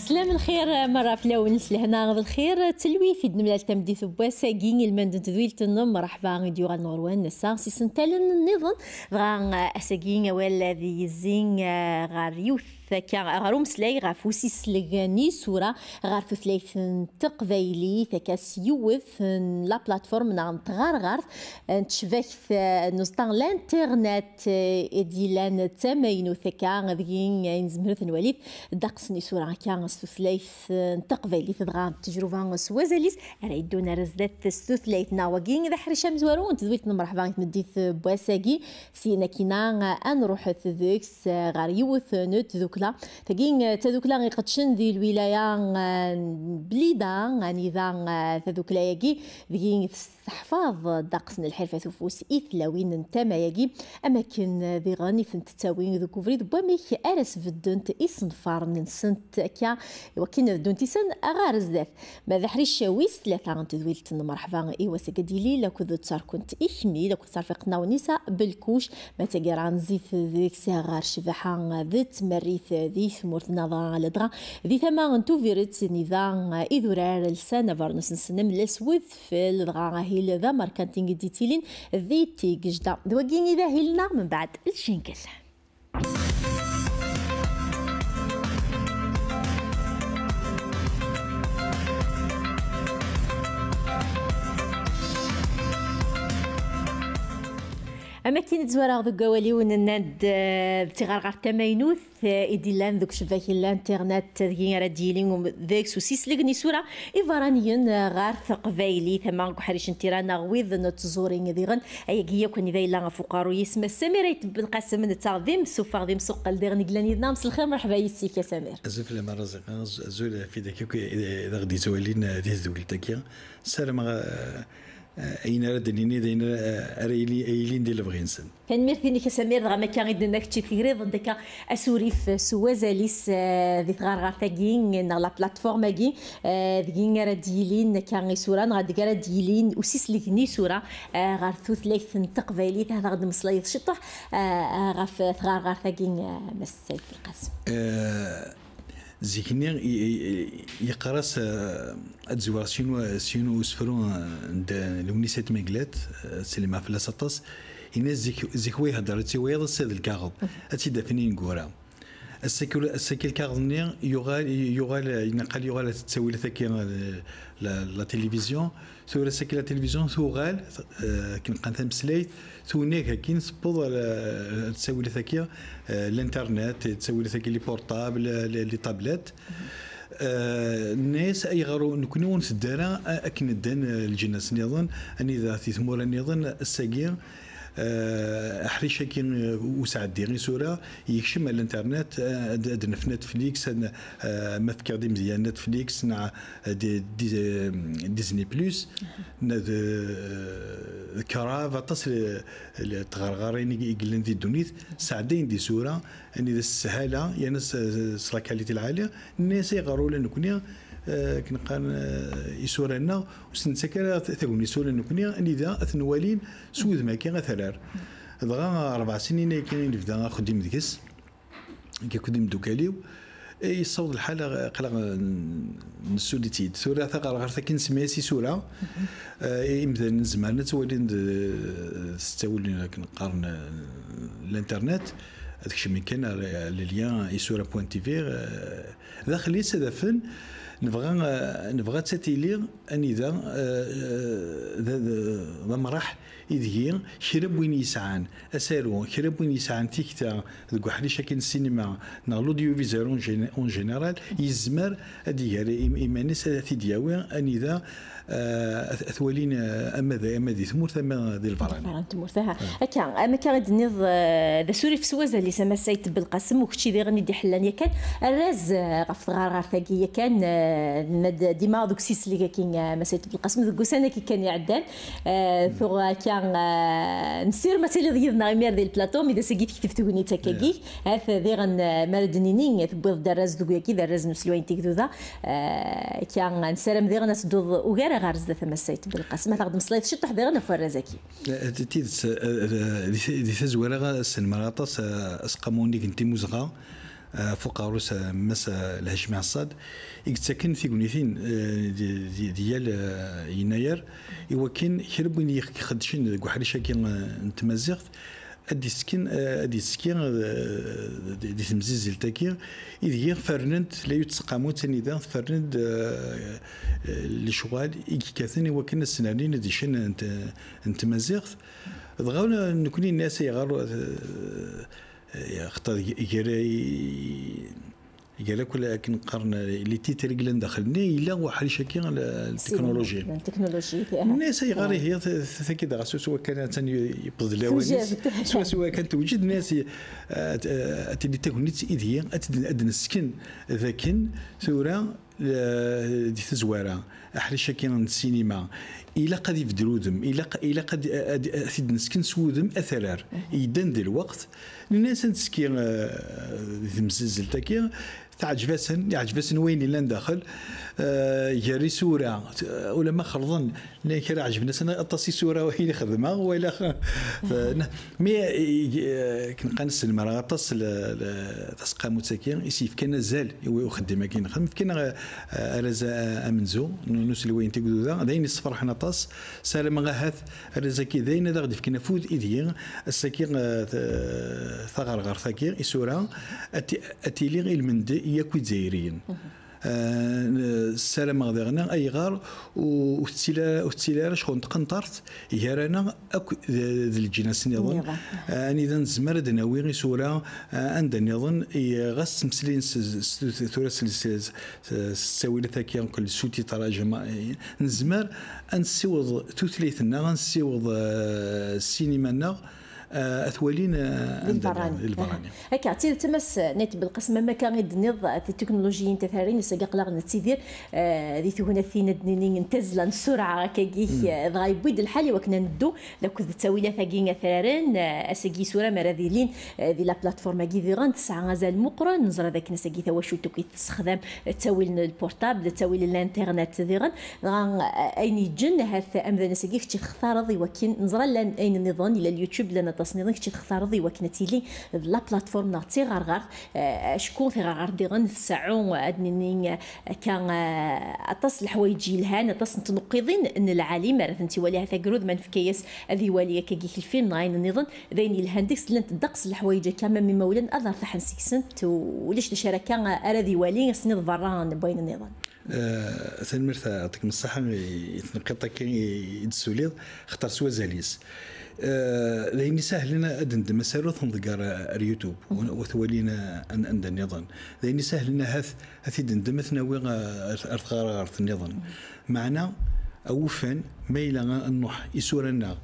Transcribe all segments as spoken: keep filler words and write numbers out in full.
Slam lxir merra fell-awen, s lehna d lxir, d telwit i d-nemlal tameddit n wass-agi, ilmend n tedwilt n Mreḥba i d-yuɣalen ɣur-wen ass-a s isental nniḍen. Dɣa ass-agi awal ad yezzi, eh, ɣer yiwet akka, ɣer umeslay ɣef usisleg n yisura ɣer tutlayt n teqbaylit, akka s yiwet n la plateforme neɣ n tɣerɣert n tecbakt, eh, n uẓeṭṭa n l'internet, eh, i d-yellan d tamaynut akka, deg-i, eh, i nezmer ad t-nwali ddeqs n isura akka s tutlayt, eh, n teqbaylit, dɣa tejruba s wazal-is ara yeddun ar zdat s tutlayt-nneɣ. Wagi d aḥric amezwaru n tedwilt n Mreḥba i tmeddit n wass-agi. Syin akkin-a, eh, ad nruḥet deg-s, eh, ɣer yiwet n tdukla. Tagi, eh, d tadukla iqedcen di lwilaya, eh, n Blida, anida, eh, tadukla-agi deg-i teḥfaḍ ddeqs n lḥirfat ufus i tlawin n tama-agi, am akken diɣen i tent-ttawi deg ubrid n wamek ara sbeddent isenfaren-nsent akka, i wakken ad ddunt isan ɣer zdat. Ma d aḥric wis tlata n tedwilt n Mreḥba i wass-agi ad d-yili, lakked ttarkunt ikmil, akked tterfiqt-nneɣ Nisa Belkuc, ma d taggara nzid deg-s ɣer ccbaḥa d tmerrit di tmurt-nneɣ, dɣa ladɣa di tama n Tubiret, anida idurar lsan abernus-nsen am llas n udfel, dɣa ahil d amerkanti i d-yettilin di Tigejda. D wagi i d ahil-nneɣ, mbeɛd lcinkel. Am akken i d-zwareɣ deg wawal-iw, nenna-d, eh, d tiɣerɣert tamaynut, eh, i d-illan deg ucebbak n l'internet, deg-i ara d-yili um-, deg-s usislek n isura iberraniyen, eh, ɣer teqbaylit, ama deg uḥric n tira neɣ wid n tẓuri diɣen. Ayagi yakk anida yella ɣef uqerruy-is Mass Samir Ayt Belqasem, netta d imsuffeɣ, d imsuqqel diɣen i yellan yid-neɣ. Mselxir, mreḥba yis-k a Samir. Azul fell-am a Raziqa, az-, azul fell-ak akk i, i, i d aɣ-d-yettwalin, eh, di tedwilt-agi. Ssarameɣ, eh, eh, ayen ara d-nini d ayen ara, ara yili-, yilin di lebɣi-nsen. Tanemmirt-inek a Samir, dɣa ma akka i d-nenna kečč i tegriḍ-d akka asurif s wazal-is, eh, di tɣerɣert-agi neɣ la plateforme-agi, eh, deg-i ara d-yilin akka isura neɣ deg ara d-yilin usislek n isura, eh, ɣer tutlayt n teqbaylit. Ad aɣ-d-meslayeḍ ciṭuḥ, eh, ɣef tɣerɣert-agi, eh, Mass Said Belqasem. Eh, Zik-nni i, i, i, yeqqar-as, eh, ad zwireɣ s yiwen, s yiwen usefru, eh, n d-, Lewnis Ayt Mengellat, eh, ttsellimeɣ fell-as aṭas. Yenna zik, zik wa ihedder ad tt-iwayeḍ, ass-a d lkaɣeḍ, ad tt-id-afen ineggura. Ass-agi, ass-agi lkaɣeḍ-nni yuɣal, yuɣal, eh, naqal yuɣal ttawil-it-agi, eh, la, la télévision. Tura ass-agi la télévision tuɣal, eh, akken qqaren tameslayt, tunag akkin, tewweḍ ar, ar ttawilat-agi, eh, l'internet, ttawilat-agi, les portables, les, les tablettes. Eh, nna-yas ayɣer ur, nekni ur nteddu ara a-, akken ddan, eh, leǧnas nniḍen, anida di tmura nniḍen, ass-agi, eh, aḥric-agi, eh, ur sɛeddi isura, yekcem ar l'internet, eh, ad, ad naf Netflix, ad n-, eh, ma fkiɣ-d imedya Netflix, neɣ, eh, di, di, eh, Disney Plus, neɣ d, eh, d Crave, aṭas n, n tɣerɣarin i, i yellan di ddunit, sɛeddayen-d isura, anida s sshala, yerna s, s la qualité lɛali, nna-yas ayɣer ula nekni, eh, akken qqaren, eh, isura-nneɣ, ur sen-nettak ara t-, tagnit ula nekni, anida ad ten-walin s wudem-agi atrar. Dɣa rebɛa snin ayagi i nebda axeddim deg-s, nekk akked imeddukal-iw, eh, yessaweḍ lḥal, aql-aɣ n-, nessuli-tt-id. Tura taɣerɣert akken nsemma-yas isura, eh, imdanen zemren ad tt-walin d, s ttawil akken qqaren, eh, l'internet, ad kecmen kan ar, ar le lien isura point T V, eh, daxel-is ad afen, nebɣa, eh, nebɣa ad tili anida, eh, eh, d, d, d amraḥ ideg-i kra n win yesɛan asaru, kra n win yesɛan tikta deg uḥric akken ssinima neɣ l'audiovisuel en gén-, en général, yezmer ad iger im-, iman-is ad t-id-yawi anida, eh, ad, ad t-walin, eh, ama d, ama di tmurt, ama di lbeṛṛani. Lbeṛṛa n tmurt, aha. Akka, am akka i d-tenniḍ, eh, d asurif s wazal-is a Mass Ayt Belqasem, u kečč diɣen i d-iḥellan yakan arraz, eh, ɣef tɣerɣert-agi yakan, eh, ma d-, dima deg usislek-agi, eh, a Mass Ayt Belqasem, deg ussan-agi kan iɛeddan, eh, tuɣ akka, eh, nessirem ad tiliḍ yid-neɣ imir di lplaṭu, mi d ass-agi tekteb tegnit akkagi. At diɣen, eh, mi ara d-nini, tewwiḍ-d arraz deg uyagi, d arraz n uselway n Tigduda. Eh, akka, nessaram diɣen ad tedduḍ ugar ɣer zdat a Mass Ayt Belqasem. Ad aɣ-d-meslayeḍ ciṭuḥ diɣen ɣef warraz-agi. Eh, d tidet, eh, eh, di, di tazwara, sselmareɣ aṭas, eh, aseqqamu unnig n timmuzɣa, Ɣef uqerru-s, Mass Lhacmi Ɛeṣṣad, i yettaken tignitin, eh, di, di, di yal, eh, yennayer, i wakken kra n win i ixeddcen deg uḥric-agi, eh, n tmaziɣt, ad d-isken, eh, ad d-iski, eh, di, di temzizzelt-agi, ideg fernen-d la yutteqamu d tanida, fernen-d, eh, eh, lecɣal i yekkaten i wakken ad snernin dicen n t-, n tmaziɣt. Dɣa nekkni nnas ayɣer, eh, eh, xaṭer gar, gar akk akken qqaren les titres i yellan daxel-nni, yella uḥric-agi n la technologie. N technologie, nnas ayɣer ihi, t-, t-, tagi dɣa swaswa kan attan y-, yewweḍ lawan-is. Swaswa kan tewjed, nnas, eh, ad, eh, ad tili tagnit ideg ad d-, ad d-nesken dakken tura, eh, di tazwara, aḥric-agi n ssinima, ilaq ad ibeddel udem, ilaq, ilaq ad, ad, ad t-id-nesken s wudem atrar. Yeddan di lweqt, nnas ad neski, eh, di temzizzelt-agi, teɛǧeb-asen, iɛǧeb-asen wayen yellan daxel, eh, gar isura, eh, ulamma xelḍen, nnan kra ɛejben-asen aṭas isura i xedmeɣ, wala, eh, na-, mi, eh, eh, akken qan sselmareɣ aṭas l-, l-, taseqqamut-agi, i s-yefkan azal i uxeddim-agi nexdem, fkan, eh, arraz a-, amenzu n, n uselway n Tigduda, d ayen yessefraḥen aṭas. Ssarameɣ ahat arraz-agi d ayen ad aɣ-d-ifken afud ideg ass-agi, eh, t-, taɣerɣert-agi, isura, ad ti-, ad tili ilmend i yakk Izzayriyen. Eh, ssarameɣ diɣen ayɣer ur, ur tettili ara, ur tettili ara ccɣel n tqenṭert gar-aneɣ akk d, d leǧnas nniḍen. Nniḍen. Eh, anida nezmer ad d-nawi isura, eh, anda nniḍen, i, ɣas ttmeslayen s, s, s, tura s, s, s, s ttawilat-agi, akk le sous-titrage, ma, eh, nezmer ad nessiweḍ tutlayt-nneɣ, ad nessiweḍ, eh, ssinima-nneɣ, eh, ad t-walin, eh, anda nniḍen, di lberrani. Akka, d tidet, a Mass Nait Belqasem, am akka i d-tenniḍ, titiknulujiyin tafarin, ass-agi aql-aɣ nettidir, eh, di tegnatin, ad d-nini, n tazzla, n ssurɛa, akkagi, eh, dɣa yewwi-d lḥal i wakken ad neddu d akked ttawilat-agi atraren, eh, ass-agi isura mi ara d-ilin, eh, di la plateforme-agi diɣen, tesɛa azal meqqren, neẓra d akken ass-agi tawacult akk i tessexdam, eh, ttawil n lpurtabl, ttawil n l'internet diɣen, dɣa, eh, ayen yeǧǧen, ahat amdan ass-agi kečč i textareḍ i wakken, neẓra llan ayen nniḍen, yella YouTube, llan aṭas nniḍen, kečč i textareḍ i wakken ad tili d la plateforme neɣ d tiɣerɣert, eh, acku tiɣerɣert diɣen tseɛɛu, ad nini, eh, akka, eh, aṭas n leḥwayeǧ yelhan, aṭas n tneqqiḍin n lɛali, mi ara tent-iwali ahat agrud, ma nefka-yas ad iwali akkagi lfilm neɣ ayen nniḍen, d ayen yelhan deg-s, llant ddeqs n leḥwayeǧ akka, ma imawlan ad rtaḥen seg-sent, u-, ulac d acu ara akka, eh, ara d-iwali, ass-nni d berra n wayen nniḍen. Eh, tanemmirt, yeɛṭikem ṣṣeḥḥa i, i tneqqiḍt-agi i, i d-tessuliḍ, xaṭer s wazal-is. Eh, d ayen isehlen ad d-neddem asaru, ad t-nḍegger ar YouTube, u, u t-walin, eh, an-, anda nniḍen. D ayen isehlen ahat ad t-id-neddem, ad t-nawi, eh, ar, ar tɣerɣert nniḍen. Meɛna, awufan, ma yella ad nruḥ isura-nneɣ,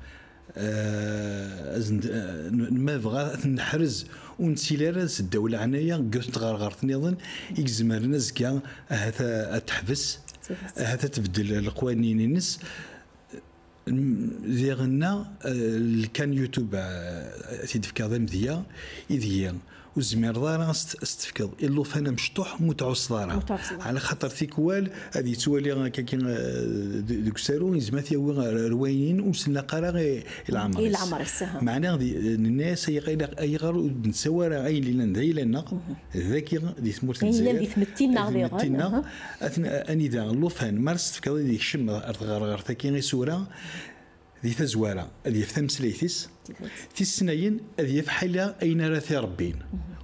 eh, ad n-, eh, n-, ma bɣa ad t-neḥrez, ur nettili ara seddaw leɛnaya deg yiwet n tɣerɣert nniḍen i izemren azekka ahat a-, ad teḥbes, ahat ad tbeddel leqwanin-ines. Diɣenna, eh, lkan YouTube, eh, t-id-fkeɣ d amedya, ideg ur tezmireḍ ara ad s-, ad s-tefkeḍ i llufan amecṭuḥ, mu tɛusseḍ ara. Mu tɛusseḍ ara. Ɛla xaṭer tikwal ad yettwali akkagi, eh, d-, deg usaru, yezmer ad t-yawi ar, ar wayen ur s-nlaq ara i, i leɛmer-is. I leɛmer-is, aha. Meɛna di, nenna-yas, ayɣer, ayɣer ur d-nettawi ara ayen yellan d ayla-nneɣ, dagi di tmurt n Lezzayer, di tmetti-nneɣ, di tmetti-nneɣ, aha, ad ten-, anida llufan, mi ara s-tefkeḍ ad yekcem ar tɣerɣert-agi isura, di tazwara, ad yaf tameslayt-is. Tidet. Tis snat, ad yaf ḥala ayen ara t-irebbin.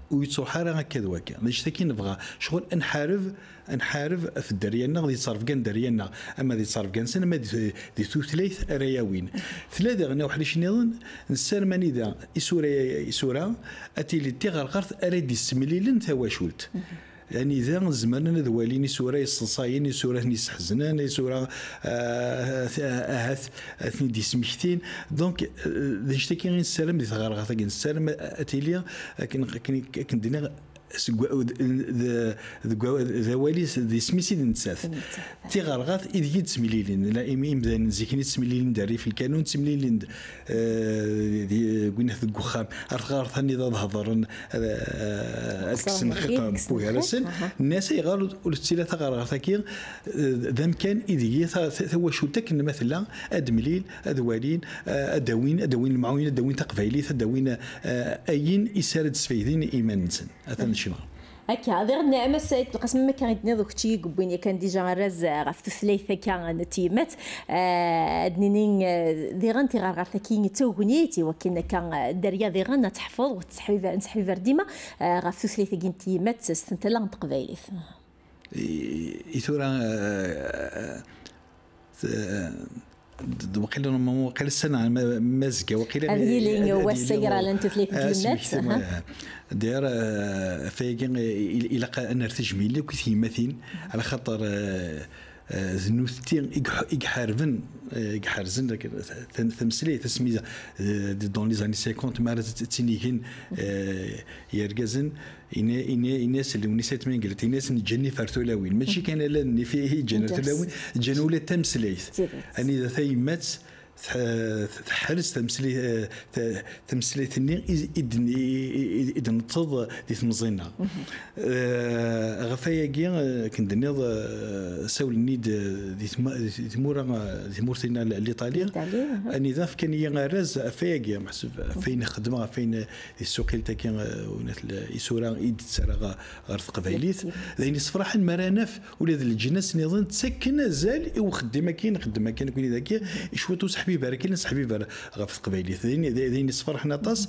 Ur yettruḥ ara akka d wakka. D acu-agi nebɣa. Ccɣel ad nḥareb, ad nḥareb ɣef dderya-nneɣ, di ttrebga n dderya-nneɣ. Ama di ttrebga-nsen, ama di, di tutlayt ara yawin. Tella diɣen uḥric nniḍen, nessaram anida isura, isura, ad tili d tiɣerɣert ara d-yessemlilen tawacult. Anida zemren ad walin isura yesseḍsayen, isura ten-yesseḥznen, isura, ah, ahat ad ten-id-yesmektin. Donc, eh, d anect-agi i nessaram di tɣerɣert-agi. Nessaram ad tili, akken, akken, akken d-nniɣ, seg wa-, d, d, deg wa-, d awal-is, d isem-is i d nettat. Tiɣerɣert ideg i d-ttemlilin. La, im-, imdanen zik-nni ttemlilin-d rrif n lkanun, ttemlilin-d, eh, di, deg winat deg uxxam, ar tɣerɣert anida ad hedren, ad, eh, ad kksen lxiq n wugar-asen. Nnas ayɣer ur, ur tettili taɣerɣert-agi, eh, d amkan ideg ta-, ta-, tawacult akken ma tella, ad d-mlil, ad walin, eh, ad d-awin, ad d-awin lemɛuyin, ad d-awin taqbaylit, ad d-awin, eh, ayen i s ara d-sfaydin i iman-nsen. Atan ccna. Akka, diɣen, a Mass Saɛid Belqasem, am akka i d-tenniḍ, d kečč i yewwin yakan dija arraz, eh, ɣef tutlayt akka n tyemmat. Eh, ad nini, eh, diɣen tiɣerɣert-agi d tagnit i wakken akka, eh, dderya diɣen ad teḥfeḍ, ur tettseḥbiber, nettseḥbiber dima, eh, ɣef tutlayt-agi n tyemmat s tentala n teqbaylit. I, i tura, eh, eh, d-, d-, waqila, waqila ssana, ma, ma zga, waqila ad yili ad wass yili agralan n tutlayt n tyemmat, asmekti, aha. D'ailleurs, eh, ɣef wayagi, eh, il-, ilaq ad nerr tijmil akk i tyemmatin, ala xaṭer, eh, eh, d nutenti i iḥ-, i iḥarben, eh, i iḥerzen tam-, tameslayt, asmi, eh, dans les années cinquante, mi ara tt-, ttinigen, eh, yergazen, ini, ini, ini-as Lewnis At Mengellat, ini-as ǧǧan-if ar tulawin. Mačči kan ala nnif i ǧǧan ar tulawin, ǧǧan ula d tameslayt. Anida tayemmat tḥ-, teḥrez tameslayt, eh, ta-, tameslayt-nni i, i d-, i, i, i d-neṭṭeḍ di temẓi-nneɣ. Eh, ɣef wayagi, eh, akken d-tenniḍ, eh, sawlen-iyi-d, eh, di tma-, di tmura, eh, di tmurt-inna n Litali. Anida fkan-iyi arraz ɣef wayagi, meḥsub ɣef wayen xedmeɣ, ɣef wayen di tsuqilt-agi, eh, unat l-, isura i d-ttarraɣ ɣer teqbaylit. D ayen yessefraḥen mi ara naf ula d leǧnas nniḍen ttaken azal i uxeddim-agi, nxeddem akken, nekkni dagi, i cwiṭ useḥbiber akken, aseḥbiber ɣef teqbaylit. D ayen, d ayen yessefraḥen aṭas.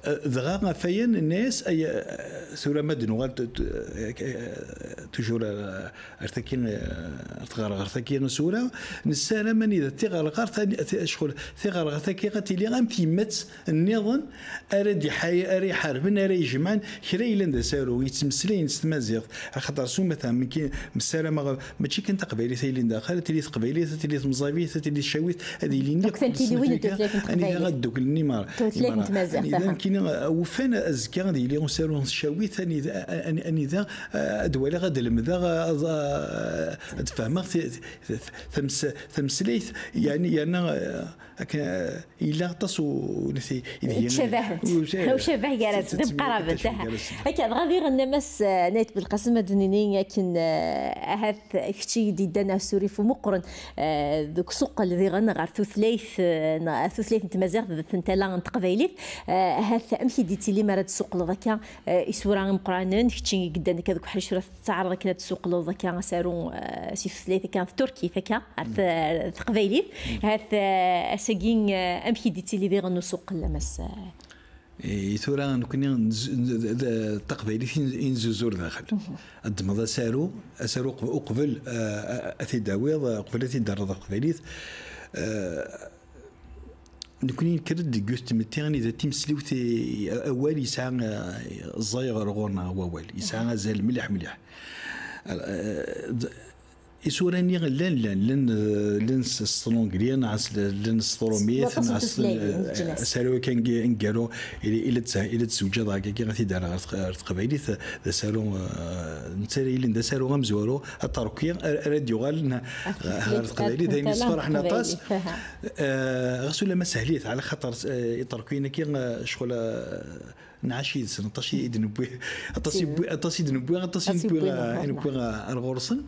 Eh, dɣa ɣef wayen nnas, ay, eh, tura ma d-nuɣal t-, t-, eh, eh, toujours, eh, ar tagi, eh, ar tɣerɣert-agi isura, nessaram anida tiɣerɣert, ani-, ti-, ccɣel, tiɣerɣert-agi ad tili am tyemmat nniḍen ara d-iḥay-, ara iḥarben, ara ijemɛen, kra yellan d asaru, yettmeslayen s tmaziɣt, axaṭer s umata, mkin-, messarameɣ, mačči kan taqbaylit ay yellan daxel, ad tili teqbaylit, ad tili temẓabit, ad tili tcawit, ad ilin akk tiliwin n tutlayt n teqbaylit. Anida ad dduklen imar-, tutlayt n tmaziɣt, anida nekkini, uh, ufan azekka ad yili usaru n tcawit, anida, an-, anida, uh, ad waliɣ, ad lemdeɣ, uh, ad, uh, ad fehmeɣ ti-, ti-, tams-, tameslayt, yani, yerna, uh, akken, uh, yella aṭas u-, nati-, ideg-, ucabah, ucabah gar-asen, d imqaraben, aha. Akka, dɣa diɣen, a Mass, eh, Nayt Belqasem, ad d-nini akken, eh, ahat kečč i d-yeddan ɣer usurif umeqqren, eh, deg usuqqel diɣen ɣer tutlayt, eh, n-, tutlayt n tmaziɣt d tentala n teqbaylit. Eh, ahat amek i d-yettili mi ara d-tessuqqleḍ akka, eh, isura imeqqranen, kečč i yeddan akka deg uḥric, tura tettaɛreḍ akken ad tessuqqleḍ akka asaru, eh, si tutlayt akka n tturkit akka ar t-, ar teqbaylit. Ahat, eh, ass-agi, eh, amek i d-yettili diɣen usuqqel, a Mass? I tura nekkni nz-, n-, d, d, taqbaylit i n-, i nezzuzzur daxel. Ad d-ddmeḍ asaru, asaru uqb-, uqbel, eh, ad t-id-tawiḍ, eh, uqbel ad t-id-terreḍ ɣer teqbaylit. Eh, nekkni nekker-d deg yiwet tmetti anida timesliwt i, awal yesɛa, eh, ẓẓay ɣer ɣur-neɣ wawal. Yesɛa azal mliḥ, mliḥ. Eh, d-, isura-nni llan, llan, llan, eh, llan s, s tlungli, neɣ s, llan s trumit, neɣ s, eh, asaru kan neg-, ngeru, ila, ila tse-, ila tzewǧeḍ akka, akka, ad t-id-rreɣ ɣer teq-, ɣer teqbaylit, d asaru, eh, netta ara yilin d asaru amezwaru, aṭerki, ara, ara d-yuɣalen ɣer teqbaylit, d ayen yessefraḥen aṭas. Eh, ɣas ulamma sehlit, ɛla xaṭer, eh, iṭerkiyen-agi, eh, ccɣel, eh, nɛac yid-sen, aṭas i d-newwi, aṭas i wwi-, aṭas i d-newwi, aṭas i newwi, i newwi ar ɣur-sen.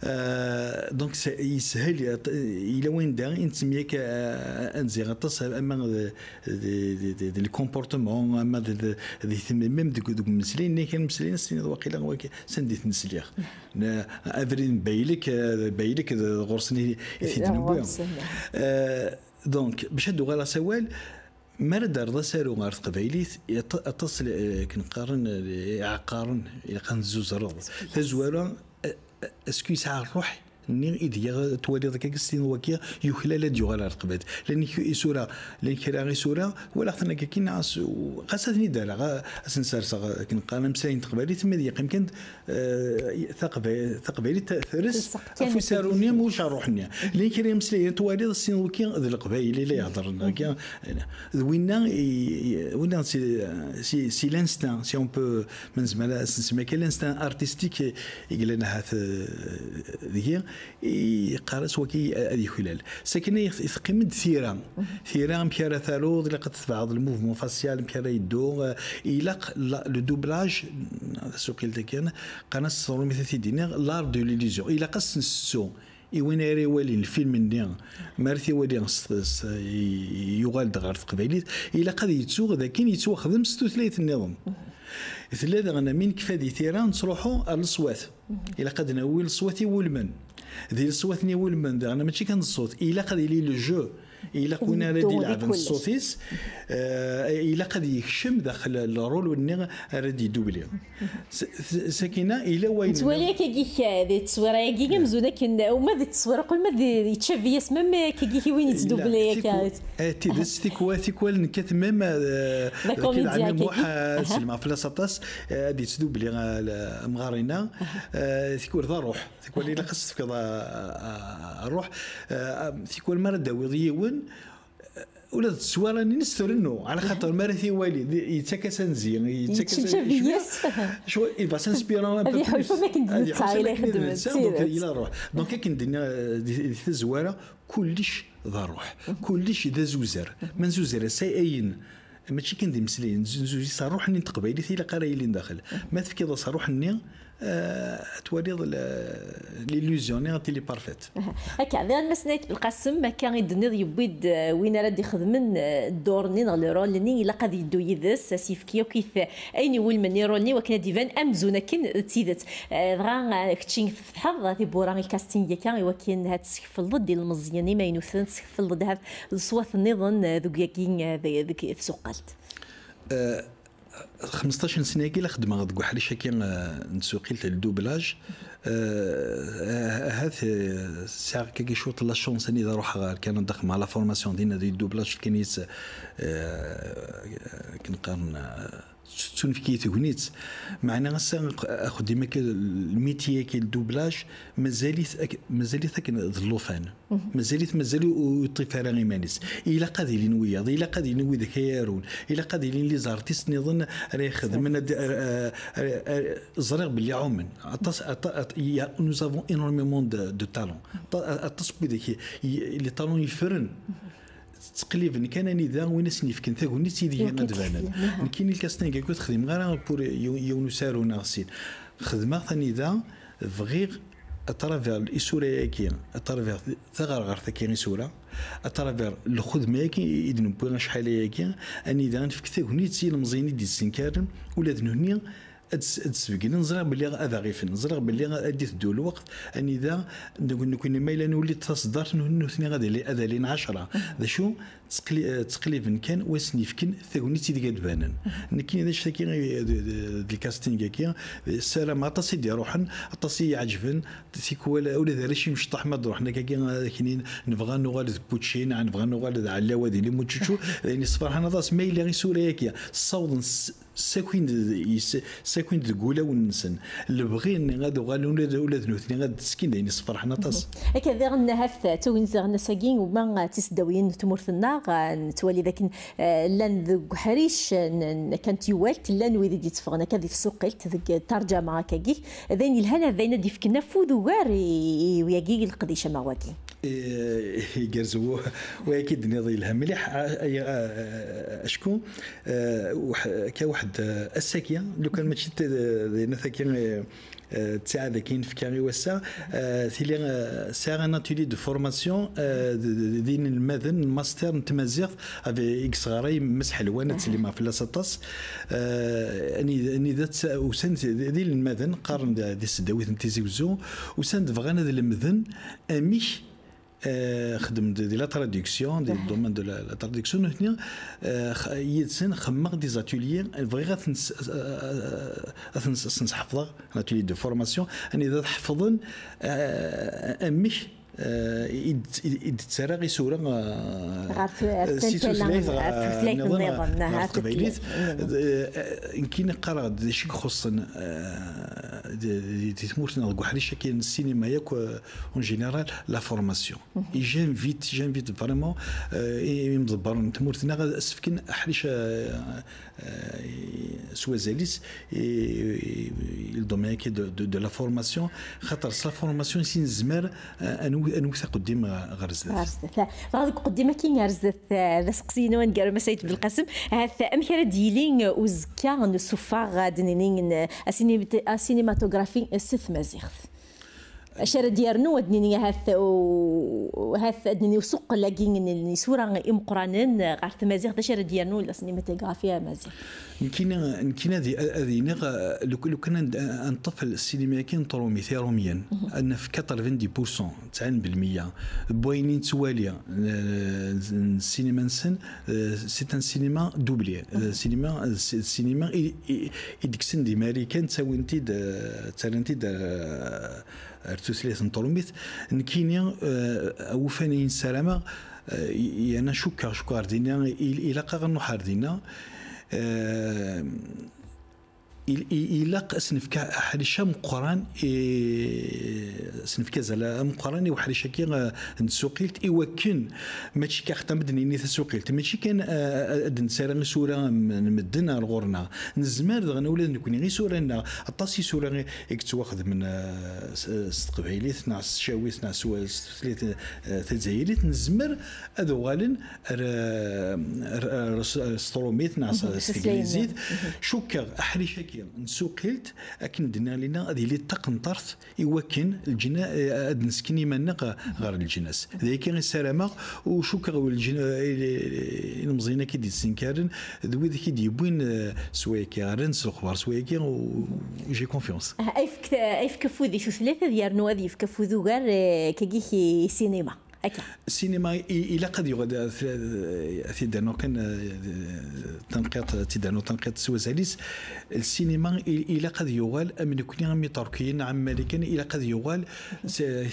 Euh, donc, c'est, yeshel, yella wanda i nettemyak, euh, ad nziɣ aṭas, ama d, d, d, d, d le comportement, ama d, d, d tem-, même deg, deg umeslay, nna kan umeslay, s-, waqila, waqila, sanda i ten-sliɣ. Abrid n baylek, euh, baylek d, ɣur-sen i, i t-id-newwi. Euh, donc, bac ad d-uɣaleɣ s awal, mi ara d-terreḍ asaru ɣer teqbaylit, aṭ-, aṭas, eh, akken qqaren, eh, iɛeqqaren, ilaq ad nezzuzreḍ. Tazwara, eh, eh, est-ce que yesɛa ṛṛuḥ-nni i deg ara twaliḍ akka s tin waki yuklal ad d-yuɣal ɣer teqbaylit? Llan k-, isura, llan kra isura, walaɣ-ten akka kina, ɣas, ɣas ad ten-id-rreɣ, a-, ad sen-serseɣ, akken qqaren, ameslay n teqbaylit, ma ad yeqqim kan, eh, taqba-, taqbaylit ta-, tres ɣef usaru-nni, ulac ṛṛuḥ-nni. Llan kra imeslayen twaliḍ, sin waki d leqbayel i la iheddren, akka, d winna i, i, winna si, si, si l'instinct, si on peut, ma nezmer ad s-nsemmi akka, l'instinct artistique i yellan ahat, eh, deg-i, i yeqqar-as waki ad yuklal. Sakin ay teqqim-d tira. Tira, amek ara taruḍ, ilaq ad tetbeɛeḍ le mouvement facial, amek ara yeddu, eh, ilaq la, le doublage, tasuqilt akken, qqaren-as s tṛumit ad t-id-iniɣ, l'art de l'illusion. Ilaq ad s-nessettu i win ara iwalin lfilm-nni, mi ara t-iwali s, s, i, yuɣal-d ɣer teqbaylit, ilaq ad yettu d akken yettwaxdem s tutlayt nniḍen. Tella daɣen mi nekfa di tira, nettruḥu ar leṣwat. Ilaq ad nawi leṣwat iwulmen. Di leṣwat-nni iwulmen, daɣen mačči kan d ṣṣut, ilaq ad yili le jeu. Ilaq win ara d-ilɛeben ṣṣut-is, eh, ilaq ad yekcem daxel le rôle-nni ara d-idubli. S-, s-, sakina, ila wayen... Nettwali akka-agi, eh, di tteswira-agi, amzun akken, eh, uma di tteswira, qel ma di, di Tchavi-as, même, eh, akka-agi, win yettdubli akka. Eh, tidet, tikwal, tikwal nekkat même, eh, d akumidya Ɛmi Muḥ, eh, selmeɣ fell-as aṭas, eh, ad yettdubli, eh, amɣar-inna, eh, tikwal d aruḥ. Tikwal ilaq ad s-tefkeḍ, a, a, a, ṛṛuḥ. A, a, tikwal mi ara d-tawiḍ yiwen, ula d tteswira-nni-ines trennu, ɛla xaṭer mi ara t-iwali, d-, yettak-as anzi, yettak-as... Yettcemcam cwiya. Cwiya, il va s'inspirer un peu plus. Ad iḥulfu akken d netta i la ixeddmen, d tidet. Donc, yella ṛṛuḥ. Donc, akken d-nniɣ, di, di tazwara, kullec d ṛṛuḥ. Kullec d azuzer. Ma nzuzer-as ayen, mačči kan d imeslayen, nzu-, nzuzi s ṛṛuḥ-nni n teqbaylit, ilaq ara yilin daxel. Ma tefkiḍ-as ṛṛuḥ-nni, eh, ad twaliḍ la, l'illusion-nni ad tili parfaite. Aha. Akka, daɣen Mass Nayt Belqasem, akka i d-tenniḍ, yewwi-d, eh, win ara d-ixedmen, eh, ddur-nni neɣ le rôle-nni, ilaq ad yeddu yid-s, ad s-yefk yakk-it ayen iwulmen i rôle-nni, wakken ad d-iban amzun akken d tidet. Eh, dɣa, eh, kečči tfetḥeḍ tiwwura i casting akka, i wakken ad teskefleḍ-d ilmeẓyen imaynuten, teskefleḍ-d ahat leṣwat nniḍen, eh, deg yagi, eh, deg, deg tsuqalt. Eh, xmesṭac n sna-agi la xeddmeɣ deg uḥric-agi, eh, n tsuqilt, le doublage. Eh, ahat, eh, sɛiɣ kagi cwiṭ la chance anida ruḥeɣ ɣer Kanada, xedmeɣ la formation dinna di doublage, fkan-iyi-tt, eh, akken qqaren, eh, ttunefk-iyi tegnit. Meɛna ass-a, axeddim-agi, le métier-agi, le doublage, mazal-it ak-, mazal-it akken d llufan. Mazal-it, mazal ur, ur yeṭṭif ara iman-is. Ilaq ad ilin wiyaḍ, ilaq ad ilin widak ay arun, ilaq ad ilin les artistes nniḍen ara ixedmen, ad, ara, ara, ara, ẓriɣ belli ɛumen. Aṭas, aṭa-, at-, ya, nous avons énormément de, de talents. Aṭa-, aṭas n widak i, i, les talents yeffren. Ttqelliben kan anida win asen-yefken tagnit ideg ad banen. Nekkini lkasting-agi ur t-xdimeɣ ara pour yiw-, yiwen usaru neɣ sin. Xedmeɣ-t anida bɣiɣ à travers isura-agi, à travers taɣerɣert-agi isura, à travers lxedma-agi i d-newwi acḥal ayagi, anida nefk tagnit i yilmeẓyen i d-yessenkaren, ula d nutni ad s-, ad sbegnen. Ẓriɣ belli ad aɣ-ifen, ẓriɣ belli ad iteddu lweqt anida nek-, nekkni ma yella nuli-d taṣeddart, nu-, nutni ad ali-, ad alin ɛecṛa. D acu? Ttqli-, ttqelliben kan wa sen-yefken tagnit ideg ad banen. Nekkini d acu-agi, d, d, d lkasting-agi, ssarameɣ aṭas i d-iruḥen, aṭas i yi-iɛeǧben, tikwal ula d arrac imecṭaḥ ma d-ruḥen akkagi, ad ak-inin, nebɣa ad nuɣal d Puccin, nebɣa ad nuɣal d Ɛellawadin Imucucu, d ayen yessefraḥen aṭas. Ma yella isura-agi ssawḍen s-, ssakin-d, yes-, ssakin-d deg wulawen-nsen lebɣi-nni ad uɣalen ula d, ula d nutni ad d-skin, d ayen yessefraḥen aṭas. Akka diɣen, ahat d tagnit diɣen ass-agi, uma d tiseddawiyin n tmurt-nneɣ, eh, nettwali dakken, eh, llan deg uḥric n, n, kan tiwalt, llan wid i d-yetteffɣen akka di tsuqilt, deg tarǧama akkagi, d ayen yelhan, d ayen ad d-yefken afud ugar i, i wiyagi i leqdic ama wagi. Eh, igerrez wa-, wayagi d-tenniḍ yelha mliḥ, a-, a-, a-, acku, eh, wah-, akka waḥed, eh, ass-agi, lukan mačči d, d, d, d, eh, eh, ttiɛad-agi i nefka i wass-a, eh, tili, eh, sɛiɣ un atelier de formation, eh, d, d, d inelmaden n master n tmaziɣt, avec, i yesɣaray Mass Ḥelwan, ad tsellim ɣef fell-as aṭas. Eh, ani-, anida tt-, usan-d d, d inelmaden, qqaren d, di tesdawit n Tizi Wezzu, usan-d bɣan ad lemden amek, eh, xedmen di, di la traduction, di le domaine de la, la traduction, nutni, eh, x-, yid-sen xemmeɣ des ateliers, bɣiɣ ad ten-s-, eh, ad ten-s-, ad sen-sḥefḍeɣ, un atelier de formation, anida ad ḥefḍen, eh, amek, eh, i d-, i d-, i d-ttarraɣ isura, eh, ɣer tu-, ɣer si tantala, tutlayt, ɣer, ɣer tutlayt nniḍen, nniḍen, ɣer, aha, ɣer teqbaylit. Tutlayt nniḍen. Eh, eh, nekkini qqareɣ-d d acu i ixuṣṣen, eh, di, di, di tmurt-nneɣ deg uḥric-agi n ssinima yakk, eh, en général, la formation. Et j'invite, j'invite vraiment, euh, i-, imḍebbren n tmurt-nneɣ ad as-fken aḥric, euh, euh, s wazal-is, i, i, i le domaine-agi de, de, de la formation, xaṭer s la formation i nezmer, euh, ad nw-, ad nwet aqeddim ɣer, ɣer zdat. Ɣer zdat. Dɣa deg uqeddim-agi ɣer zdat, euh, d aseqsi-inu aneggaru, Mass Ɛid Belqasem, ahat amek ara d-yili, euh, uzekka n usuffeɣ, euh, ad d-nini, n, euh, asinim-, asinématographie, euh, s tmaziɣt? Acu ara d-yernu, ad d-nini ahat, u-, ahat ad d-nini usuqqel-agi n, n isura imeqqranen ɣer tmaziɣt, acu ara d-yernu la cinématographie amaziɣ? Nekkini, nekkini ad, ad iniɣ, eh, luk-, lukan ad, ad neṭṭef ssinima-agi n Trumit, Iṛumyen, ad naf quatre-vingt-dix pour cent, tesɛin belmeyya, n wayen i nettwali, eh, n, n ssinima-nsen, eh, c'est un cinéma doublé. Eh, cinéma, eh, c-, cinéma i, i, i d-kksen di Marikan, ttawin-t-id, eh, ttarran-t-id, eh, ar tutlayt n Trumit. Nekkini, eh, awufan i nessarameɣ, eh, yerna cukkeɣ, cukkeɣ ar dinna, il-, ilaq-aɣ ad nruḥ ar dinna. Eh, il-, i-, ilaq ad s-nefk aḥric ameqqran i, ad s-nefk azal ameqqran i uḥric-agi, eh, n tsuqilt, i wakken mačči kan xaṭi ad d-nini tasuqilt, mačči kan, eh, ad d-nessara isura n, n medden ar ɣur-neɣ. Nezmer daɣen ula d nekkni isura-nneɣ, aṭas isura i, i yettwaxedmen, eh, s, s teqbaylit neɣ s tcawit neɣ s, s tutlayt, eh, tazzayrit, nezmer ad uɣalen ar, ar, ar, s, s trumit neɣ s, s teglizit. Cukkeɣ aḥric-agi n tsuqilt, akken d-nniɣ lina, ad yili d taqenṭart i wakken leǧna-, eh, ad nesken iman-nneɣ ɣer leǧnas. D ayagi i ssarameɣ, u cukkeɣ leǧna-, eh, ilemẓiyen-agi d-yessenkaren d wid i d-yewwin, eh, s wayagi, rran s lexbar s wayagi, u j'ai confiance. Ah, ayefk, ayefk afud i tutlayt ad yernu ad yefk afud ugar, eh, kagi i sinima. Akka. Ssinima i, ilaq ad yuɣal, eh, t-, ad t-id-rnuɣ kan, eh, tanqiḍt, ad t-id-rnuɣ tanqiḍt s wazal-is. Ssinima i, ilaq ad yuɣal am nekni, am Iṭerkiyen, am Marikan, ilaq ad yuɣal, c'est,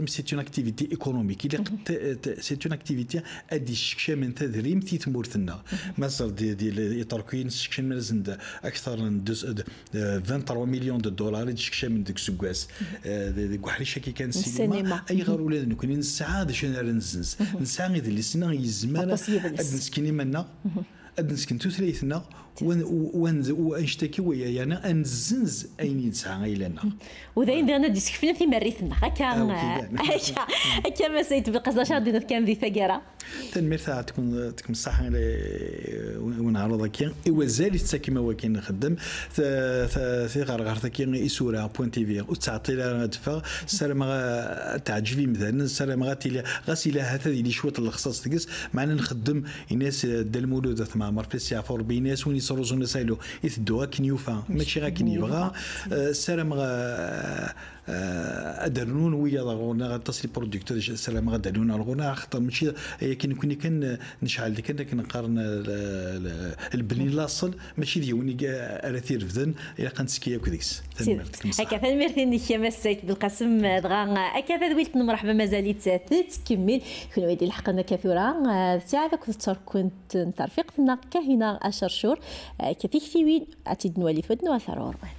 c'est une activité économique. Ilaq t-, t-, c'est une activité ad d-yessekcamen tadrimt i tmurt-nneɣ. Ma ẓer di, di, Iṭerkiyen ssekcamen-asen-d akteṛ n deux, eh, vingt-trois millions de dollars i d-sekcamen deg useggas, eh, de-, deg uḥric-agi kan n ssinima. Ssinima. Ayɣer ula d nekkni nesɛa d acu ara nzenz? Nesɛa idlisen-a, yezmer ad nesken iman-nneɣ, ad nesken tutlayt-nneɣ, wan-, wan-, u-, annect-agi waya, yerna ad nezzenz ayen i nesɛa ayla-nneɣ. U d ayen diɣen ad d-isekflen timerrit-nneɣ. Akka, akka, akka, Mass Ayt Belqas, d acu ara d-tiniḍ kan di taggara? Tanemmirt, ad tkum-, tkum ṣṣaḥa i, i, i win ɛreḍ-agi. I wazal i tettakim awaki nxeddem. Ta-, ta-, tiɣerɣert-agi isura point T V ur tettɛeṭṭil ara ad teffeɣ. Ssarameɣ ad teɛǧeb imdanen, ssarameɣ ad tili, ɣas ila ahat ad yili cwiṭ n lexṣaṣ deg-s, meɛna nxeddem, ini-as, eh, Dda Lmulud At Mɛemmer, fell-as yeɛfu Rebbi, ini-as win yettruẓun asaylu iteddu akken yufa, mačči akken yebɣa. Eh, ssarameɣ, eh, Eh, ad d-rnun wiyaḍ ar ɣur-neɣ, aṭas n les producteurs, ssarameɣ ad d-rnun ar ɣur-neɣ, axaṭer mačči d, akken nekkni kan, eh, necɛel-d kan akken qqaren, eh, le-, le-, lebni n laṣel, mačči d yiwen i, eh, ara t-irefden, ilaq ad nettekki akk deg-s. Tanemmirt. Akka, tanemmirt-inek a Mass Ayt Belqasem, dɣa, eh, akka tadwilt n mreḥba mazal-itt tettkemmil, kunwi d-ileḥqen akka tura, eh, d Sɛid akked terkunt n terfiqt-nneɣ Kahina Acercur, eh, akka tiktiwin ad tt-id-nwali twad n wat ar ɣur-wen.